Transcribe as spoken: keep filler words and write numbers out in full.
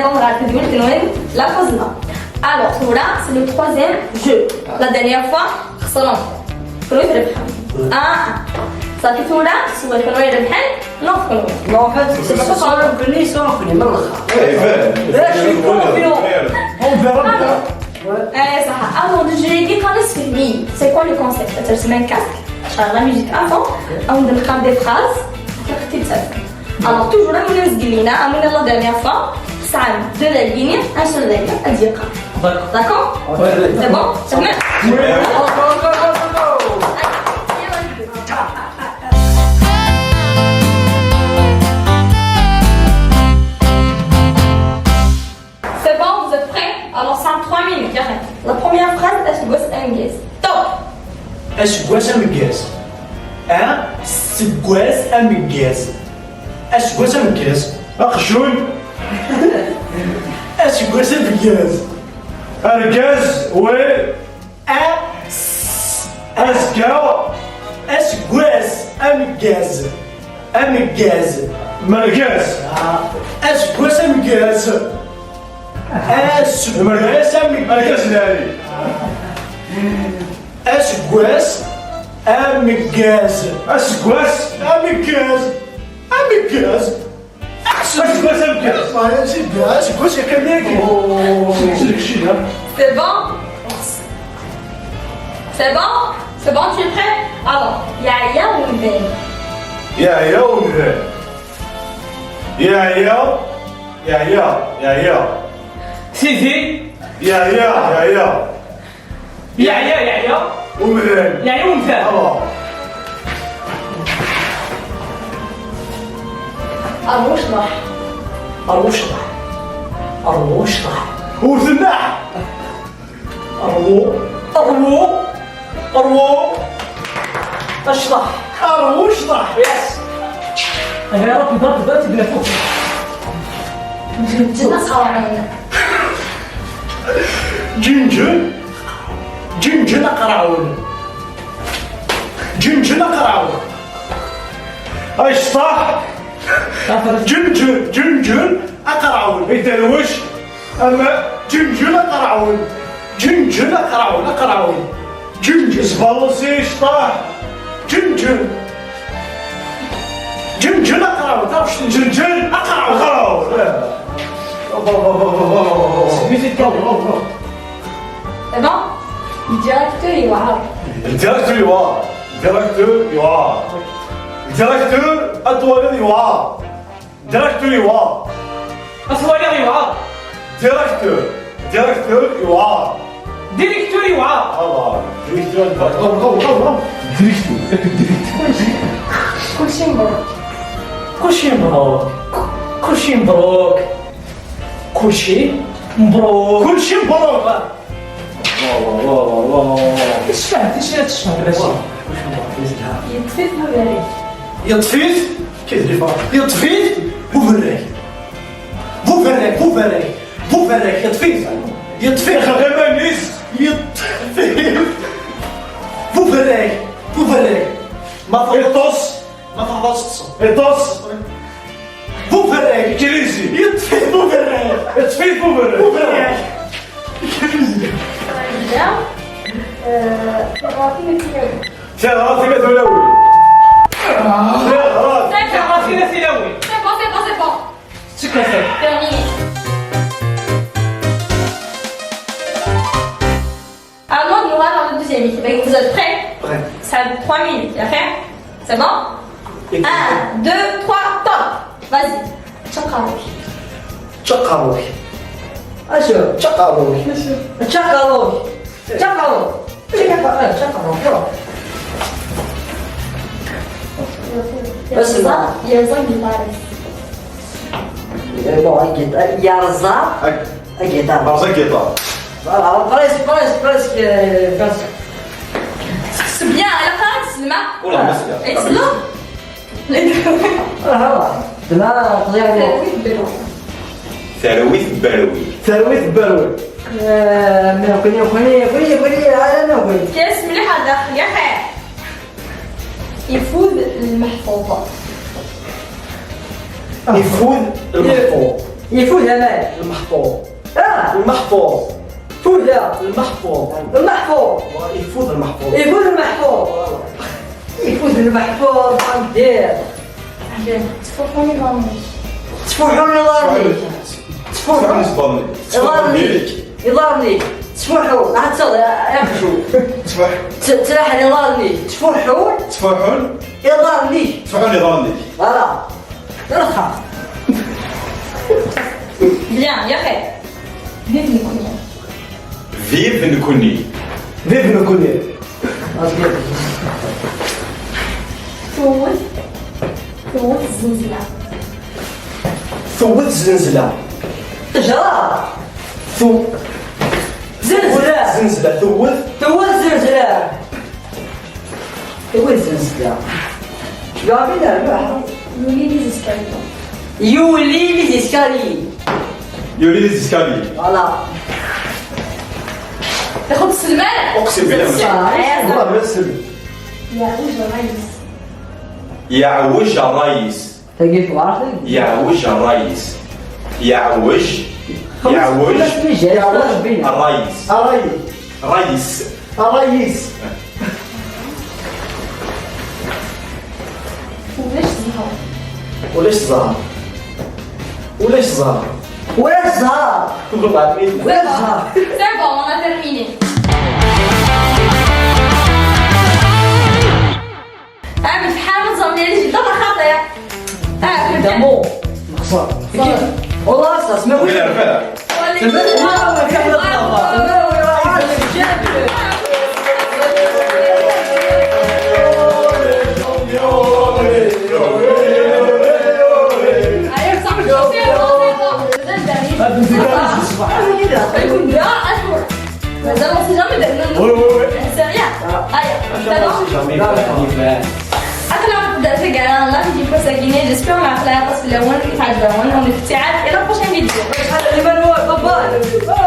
Bon, غادي تدوي كنوين لا كوزنا. Alors, ثورة, c'est le troisième jeu. La dernière fois, خسرنا. كنوين ربحنا. آه. صافي ثورة, سوى كنوين ربحان, نوف كنوين. Non, en fait, c'est pas ça, on connaît, ça, on connaît, من الآخر. Eh ben, là, je suis confiant. On verra bien. ايه صح. Avant de jouer, كي كان اسمي. C'est quoi le concept? ترسم un casque, شغل la musique avant, on نلقى des phrases, كي ختي تسافر. Alors, toujours, أمون نزقلينا, أمون la dernière fois, سعام, deux la ligne, un seul la ligne, أديقا. D'accord. D'accord? Ouais. C'est bon? C'est bon? Oui. C'est bon, vous êtes prêts? Alors, c'est en trois minutes, ياخي. La première phrase, aseggas ameggaz. Top! Aseggas ameggaz. Aseggas ameggaz. Aseggas ameggaz. Aqjun. Aseggas ameggaz. Argaz, oui. A, s, azekka, aseggas ameggaz. Ameggaz. Mergaz. Ah, aseggas ameggaz. Aseggas ameggaz. Argaz lɛali. Aseggas ameggaz. Aseggas. Ameggaz. Ameggaz. Aseggas ameggaz. Aseggas, aseggas yakan-agi. C'est bon? C'est bon? C'est bon, tu es prêt? Alors, yeɛya umdan. Yeɛya umdan. Yeɛya, yeɛya, yeɛya. Sidi. Yeɛya, yeɛya. Yeɛya, yeɛya. Umdan. Yeɛya umdan. Ṛwu cḍeḥ. Ṛwu cḍeḥ. Ṛwu cḍeḥ. Ur tennaḥ. Ṛwu. Ṛwu. Ṛwu. Acḍeḥ. Ṛwu cḍeḥ. Yes. Aya, ṛuḥ, ḍeṛ, ḍeṛ, ḍeṛ, ḍeṛ. Ǧenǧen. Ǧenǧen aqerɛun. Ǧenǧen aqerɛun. Acḍeḥ. Ǧenǧen, ǧenǧen aqerɛun. Iderwec. Ama ǧenǧen aqerɛun. Ǧenǧen aqerɛun, aqerɛun. Ǧenǧen. Sbalusi, cṭaḥ. Ǧenǧen. Ǧenǧen aqerɛun, taɣect n ǧenǧen aqerɛun. Aqerɛun. C'est bon? Directeur yewɛer. Directeur yewɛer. Directeur yewɛer. Directeur ad twaliḍ yewɛer. Directeur yewɛer. Ad twaliḍ yewɛer. Directeur. Directeur yewɛer. Directeur yewɛer. Ah, directeur. Directeur. Directeur. Kulci mebruk. Kulci mebruk. Kulci mebruk. Kulci mebruk. Kulci mebruk. Tecfah, tecfah, tecfah, baba. Yeṭṭef-it buberrak. Yeṭṭef-it? Yeṭṭef-it buberrak. Buberrak, buberrak. Buberrak, yeṭṭef-it. Yeṭṭef-it. Ixeɣ iman-is. Yeṭṭef-it. Buberrak, buberrak. Ma teṭṭes. Ma teḥḍer teṭṭseḍ. Iṭṭes. Buberrak. Krizi. Yeṭṭef-it buberrak. Yeṭṭef-it buberrak. Buberrak. Krizi. Tiɣratin a tulawin. Tiɣratin a tulawin. Tiɣratin a tulawin. C'est bon, c'est bon, c'est bon. C'est quoi ça? Terminé. Alors, nous allons le deuxième équipe. Vous êtes prêts? Prêt. Ça a trois minutes, après. C'est bon? Écoute. Un, deux, trois, top. Vas-y. Tchakarouk. Tchakarouk. Aïe, tchakarouk. Tchakarouk. Tchakarouk. Tchakarouk. Tchakarouk. Bas, yerẓa, yerẓa guitariste. Bon, guitar-, yerẓa. Agiṭar. Berẓ agiṭar. Voilà, presque, presque, presque, euh, presque. C'est bien, elle a pas de cinéma. Oula, merci. Et c'est là. Ah, voilà. De là, très bien. Terwit berwi. Terwit berwi. Terwit berwi. Euh, mais on connaît, on connaît, oui, oui, ah, non, oui. كاس مليح هذا، يا خير. يفوذ المحفوظة. يفوذ المحفوظ. Ifud aman. Lmeḥfuḍ. Ah! Lmeḥfuḍ. Fuda. Lmeḥfuḍ. Lmeḥfuḍ. Ifud lmeḥfuḍ. Ifud lmeḥfuḍ. Ifud lmeḥfuḍ. Amdir. Ttfuḥun iḍarren-ik. Ttfuḥun iḍarren-ik. Ttfuḥun iḍarren-ik. Iḍarren-ik. Ttfuḥun. Ɛad taḍ, amcum. Ttfuḥ. Tt-, ttraḥen iḍarren-ik. Ttfuḥun. Ttfuḥun. Iḍarren-ik. Ttfuḥun iḍarren-ik. Voilà. Ruḥ. Bien, yaxi. Vive nekkni. Vive nekkni. Vive nekkni. Tewwet, tewwet zznezla. Tewwet zznezla. Ṭṭejra. Tu-, Zznezla. Zznezla. Tewwet. Tewwet zznezla. Tewwet zznezla. Yuli les escaliers. Yuli les escaliers. Yuli les escaliers. Voilà. تاخد السلمان؟ اقسم بالله ما شاء الله. Yeɛwej ṛṛay-is. Yeɛwej ṛṛay-is. Tagi tewɛer tagi. Yeɛwej ṛṛay-is. Yeɛwej. Yeɛwej. Yeɛwej ṛṛay-is. Ṛṛay-is. Ṛṛay-is. Ṛṛay-is. Ulac zzheṛ. Ulac zzheṛ. Ulac zzheṛ. Ulac zzheṛ. Ulac zzheṛ. C'est bon, on a terminé. Ah, mais c'est حامض زميلي جدا خطير. Ah, c'est bon. Nexṣer. Voilà, ça se met. مازال ما وصلنا من درنا. وي، وي، وي. سريع. هيا. اخنا نبدا في كاع لا فيديو فاساكيني، جيسبر ما عقلها تصل الاول كيف عجبها، ونحن في التعب الى بروشين فيديو. هذا اللي ما نوع بابا.